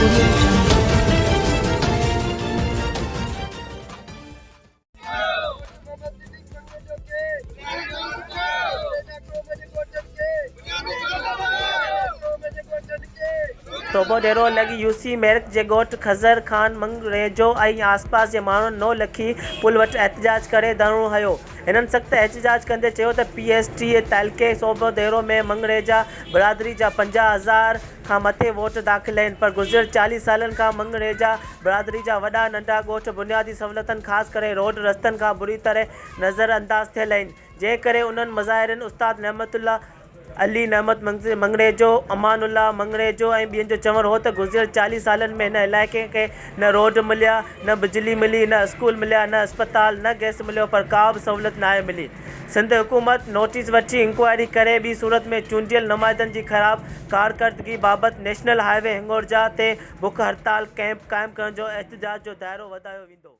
Audio Jungle. Sobhodero لڳ UC Mirak جي ڳوٺ خضر خان مڱريجو ۽ آسپاس جي ماڻهن نو لکي پل وٽ احتجاج ڪري ڌرڻو هنيو. هنن سخت احتجاج ڪندي چيو ته پي ايس ٽي تعلقي سوڀوديرو ۾ مڱريجا برادري جا 50 هزار کان مٿي ووٽ داخل آهن پر گذريل 40 سالن کان مڱريجا برادري جا وڏا ننڍا ڳوٺ بنيادي سهولتن خاص ڪري روڊ رستن کان بري طرح نظر انداز ٿيل آهن جنهن ڪري انهن مظاهرين استاد نعمت الله علي نعمت مڱڻيجو، امان الله مڱڻيجو ۽ ٻين جو چوڻ هو ته گذريل 40 سالن ۾ هن علائقي کي نه روڊ مليا، نه بجلي ملي، نه اسڪول مليا، نه اسپتال، نه گئس مليو پر ڪا به سهولت ناهي ملي. سنڌ حڪومت نوٽيس وٺي انڪوائري ڪري ٻي صورت ۾ چونڊيل نمائندن جي خراب ڪارڪردگي بابت نيشنل هاء وي هنڱورجا تي بک هڙتال ڪئمپ قائم ڪرڻ جو احتجاج جو دائرو وڌايو ويندو.